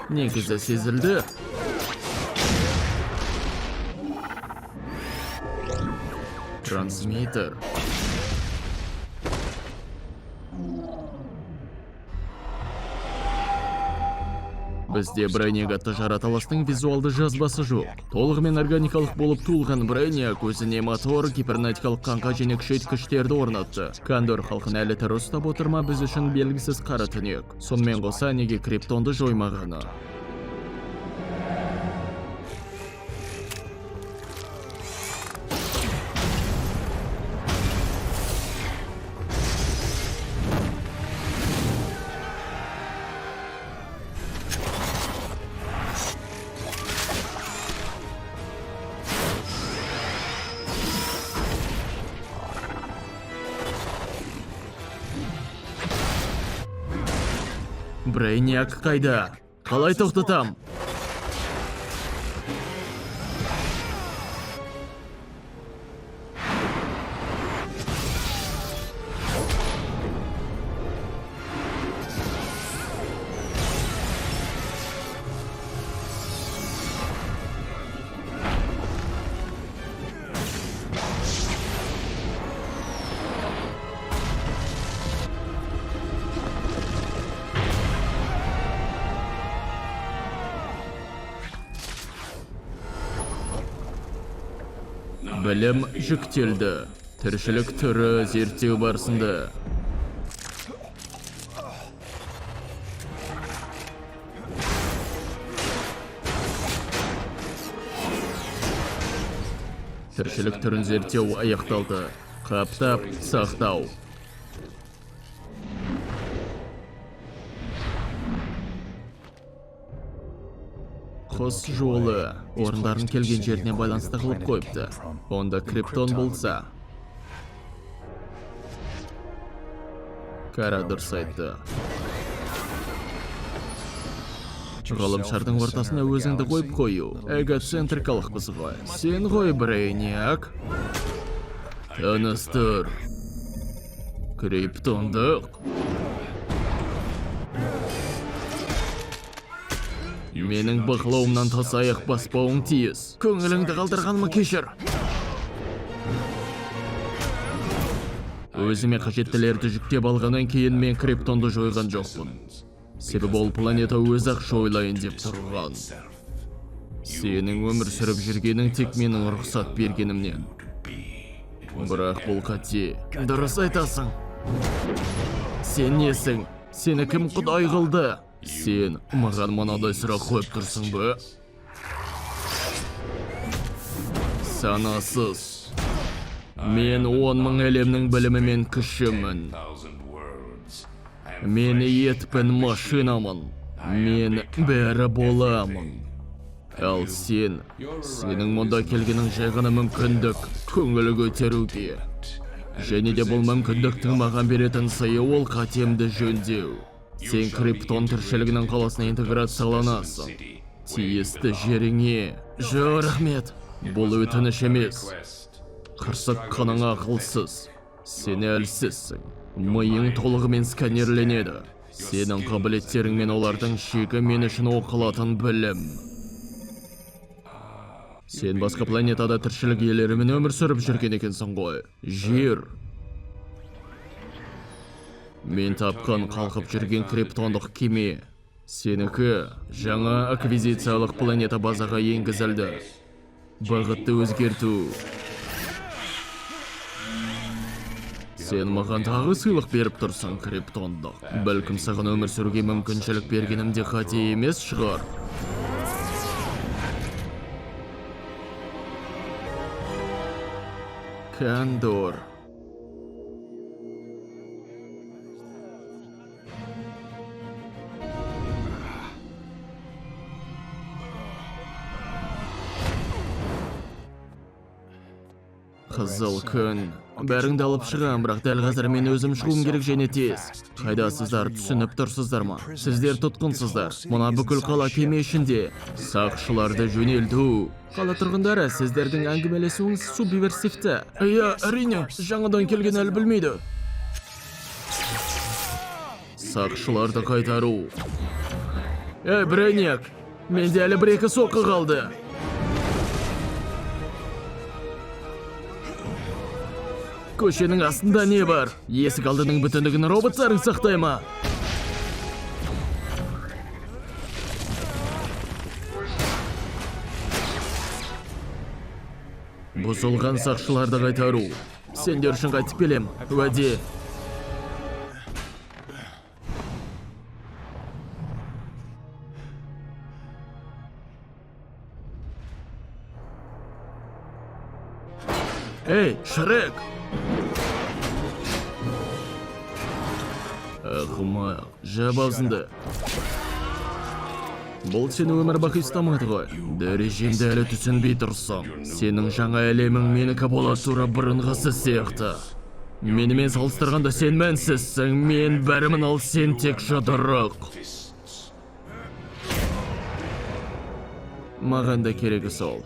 Негізі сезілді. Трансмиттер. Бізде Брейниак атты жаратылыстың визуалды жазбасы жоқ. Толығымен органикалық болып туылған Брейниак өзіне мотор, кибернетикалық қаңқа және күшейткіштерді орнатты. Кандор халқын әлі тірі ұстап отыр ма, біз үшін белгісіз қара түнек. Сонымен қоса, неге Криптонды жоймағаны. Брейниак қайда? Қалай тоқтатам? Білім жүктелді. Тіршілік түрі зерттеу барысында. Тіршілік түрін зерттеу аяқталды. Қаптап, сақтау. Құс жолы орындарын келген жеріне байланысты қылып қойыпты. Онда Криптон болса. Кара дұрыс айтты. Ғаламшардың ортасына өзіңді қойып қою. Эгоцентрикалықпыз ғой. Сен ғой, Брейниак. Таныстыр. Криптондық. Менің бақылауымнан тыс аяқ баспауың тиіс. Көңіліңді қалдырғаныма кешір. Өзіме қажеттілерді жүктеп алғаннан кейін мен Криптонды жойған жоқпын. Себебі ол планета өзі-ақ жойылайын деп тұрған. Сенің өмір сүріп жүргенің тек менің рұқсат бергенімнен. Бірақ бұл қате. Дұрыс айтасың. Сен несің? Сені кім құдай қылды? Сен маған мынадай сұрақ қойып тұрсың ба? Санасыз. Мен 10 000 әлемнің білімі мен күшімін. Мен етпін, машинамын. Мен бәрі боламын. Ал сен, сенің мұнда келгенің жай ғана мүмкіндік көңіл көтеруге. Және де бұл мүмкіндіктің маған беретін сыйы ол қатемді жөндеу. Сен Криптон тіршілігінің қаласына интеграцияланасың. Тиісті жеріңе. Жо, рахмет. Бұл өтініш емес. Қырсық қаның ақылсыз. Сен әлсізсің. Миың толығымен сканерленеді. Сенің қабілеттерің мен олардың шегі мен үшін оқылатын білім. Сен басқа планетада тіршілік иелерімен өмір сүріп жүрген екенсің ғой. Жер. Мен тапқан қалқып жүрген криптондық кеме. Сенікі жаңа аквизициялық планета базаға енгізілді. Бағытты өзгерту. Сен маған тағы сыйлық беріп тұрсың, криптондық. Бәлкім саған өмір сүруге мүмкіншілік бергенім де қате емес шығар. Кандор. Қызыл күн. Бәріңді алып шығам, бірақ дәл қазір мен өзім шығуым керек және тез. Қайдасыздар, түсініп тұрсыздар ма? Сіздер тұтқынсыздар. Мына бүкіл қала кеме ішінде. Сақшыларды жөнелту. Қала тұрғындары, сіздердің әңгімелесуіңіз субверсивті. Иә, әрине, жаңадан келген әлі білмейді. Сақшыларды қайтару. Ей, Брейниак, менде әлі бір-екі соққы қалды. Көшенің астында не бар? Есік алдының бүтіндігін роботтарың сақтай ма? Бұзылған сақшыларды қайтару. Сендер үшін қайтып келем. Уәде. Ей, Шрек! Ақымақ, жап аузыңды. Бұл сені өмір бақи ұстамады ғой. Дәрежемді әлі түсінбей тұрсың. Сенің жаңа әлемің менікі болады, тура бұрынғысы сияқты. Менімен салыстырғанда сен мәнсізсің, мен бәрімін, ал сен тек жұдырық. Маған да керегі сол.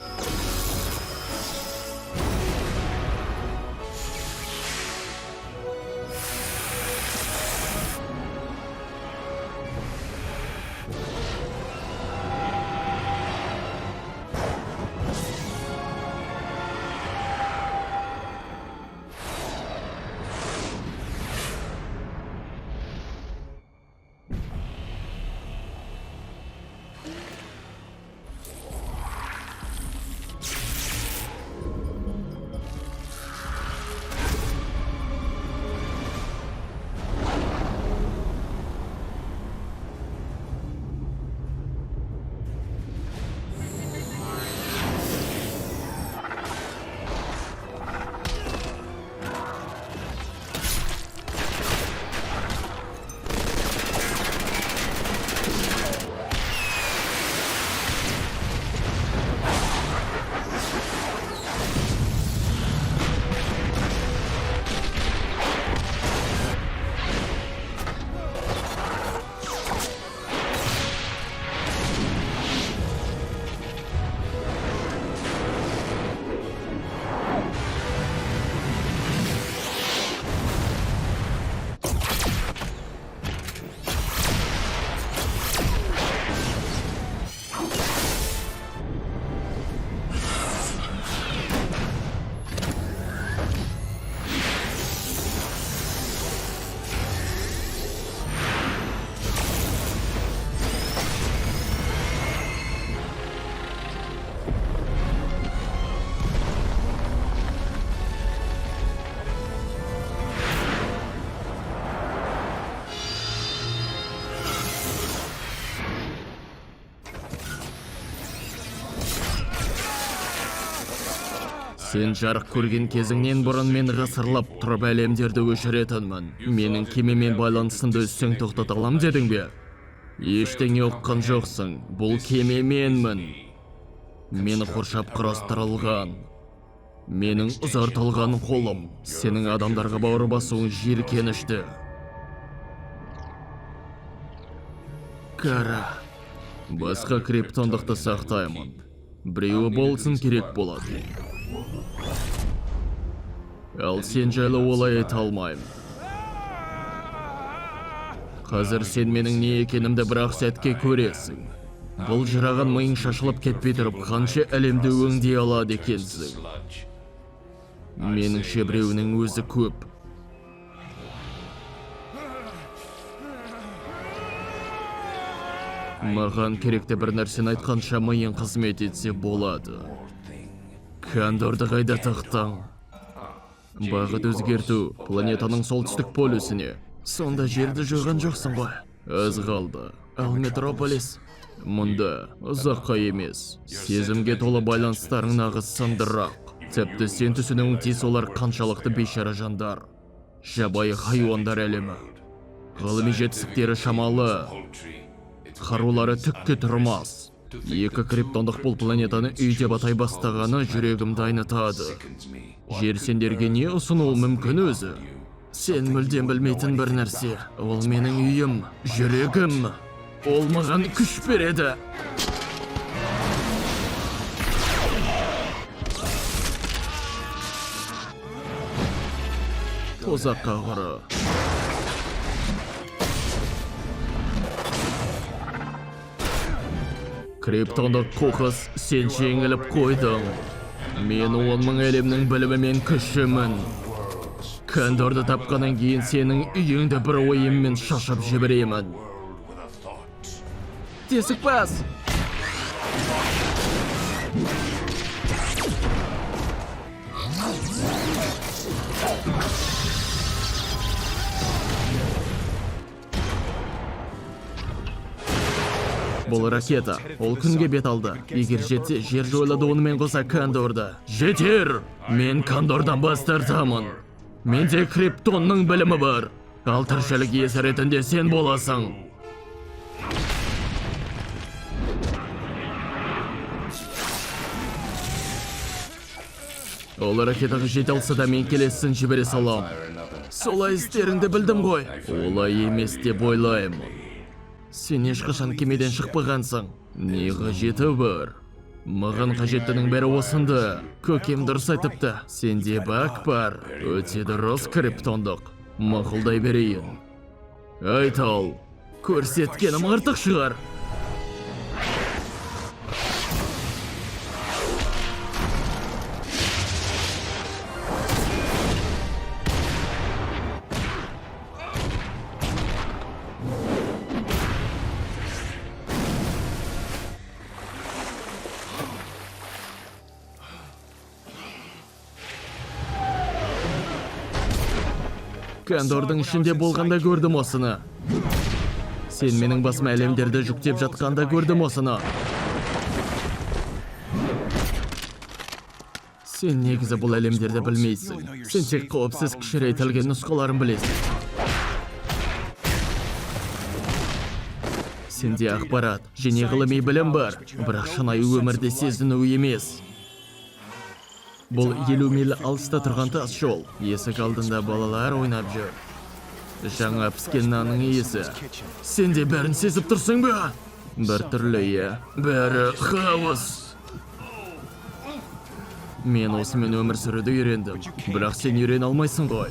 Сен жарық көрген кезіңнен бұрын мен ғасырлап тұрып әлемдерді өшіретінмін. Менің кемемен байланысымды үзсең, тоқтата алам дедің бе? Ештеңе ұққан жоқсың. Бұл кеме менмін. Мені қоршап құрастырылған. Менің ұзартылған қолым. Сенің адамдарға бауыр басуың жиіркенішті. Кара. Басқа криптондықты сақтаймын. Біреуі болсын, керек болады. Ал сен жайлы олай айта алмаймын. Қазір сен менің не екенімді бір-ақ сәтке көресің. Былжыраған миың шашылып кетпей тұрып, қанша әлемді өңдей алады екенсің. Меніңше, біреуінің өзі көп. Маған керекті бір нәрсені айтқанша миың қызмет етсе болады. Кандорды қайда тықтың? Бағыт өзгерту, планетаның солтүстік полюсіне. Сонда жерді жойған жоқсың ғой. Аз қалды. Ал Метрополис? Мұнда ұзаққа емес. Сезімге толы байланыстарың нағыз сандырақ. Тіпті сен түсінуің тиіс, олар қаншалықты бейшара жандар. Жабайы хайуандар әлемі. Ғылыми жетістіктері шамалы. Қарулары түкке тұрмас. Екі криптондық бұл планетаны үй деп атай бастағаны жүрегімді айнытады. Жер сендерге не ұсынуы мүмкін өзі? Сен мүлдем білмейтін бір нәрсе. Ол менің үйім, жүрегім. Ол маған күш береді. Тозаққа құры. Криптондық қоқыс, сен жеңіліп қойдың. Мен 10 000 әлемнің білімі мен күшімін. Кондорды тапқаннан кейін сенің үйіңді бір ойыммен шашып жіберемін. Тесік бас! Бұл ракета. Ол күнге бет алды. Егер жетсе, жер жойылады, онымен қоса Кондорды. Жетер! Мен Кондордан бас тартамын. Менде Криптонның білімі бар. Ал тіршілік иесі ретінде сен боласың. Ол ракетаға жете алса да, мен келесісін жібере салам. Солай істеріңді білдім ғой. Олай емес деп ойлаймын. Сен ешқашан кемеден шықпағансың. Не қажеті бар? Маған қажеттінің бәрі осында. Көкем дұрыс айтыпты. Сенде бак бар. Өте дұрыс, криптондық. Мақұлдай берейін. Айт ал. Көрсеткенім артық шығар. Кондордың ішінде болғанда көрдім осыны. Сен менің басыма әлемдерді жүктеп жатқанда көрдім осыны. Сен негізі бұл әлемдерді білмейсің. Сен тек қауіпсіз кішірейтілген нұсқаларын білесің. Сенде ақпарат және ғылыми білім бар, бірақ шынайы өмірде сезіну емес. Бұл 50 миль алыста тұрған тас жол. Есік алдында балалар ойнап жүр. Жаңа піскен нанның иісі. Сен де бәрін сезіп тұрсың ба? Бір түрлі, иә. Бәрі хаос. Мен осымен өмір сүруді үйрендім. Бірақ сен үйрене алмайсың ғой.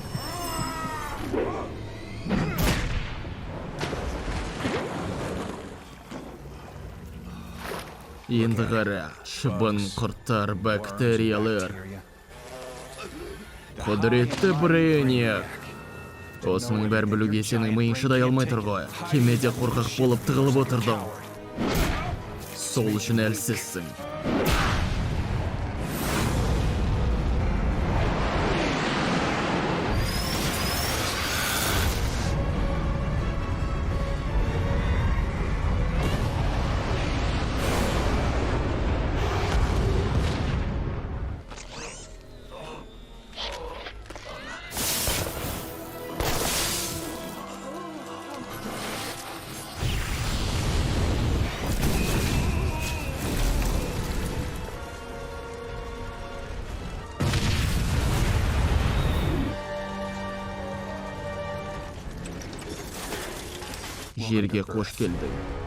Енді қара, шыбын, құрттар, бактериялар. Құдіретті Брейниак. Осының бәрін білуге сенің миың шыдай алмай тұр ғой. Кемеде қорқақ болып тығылып отырдың. Сол үшін әлсізсің. Жерге қош келдің.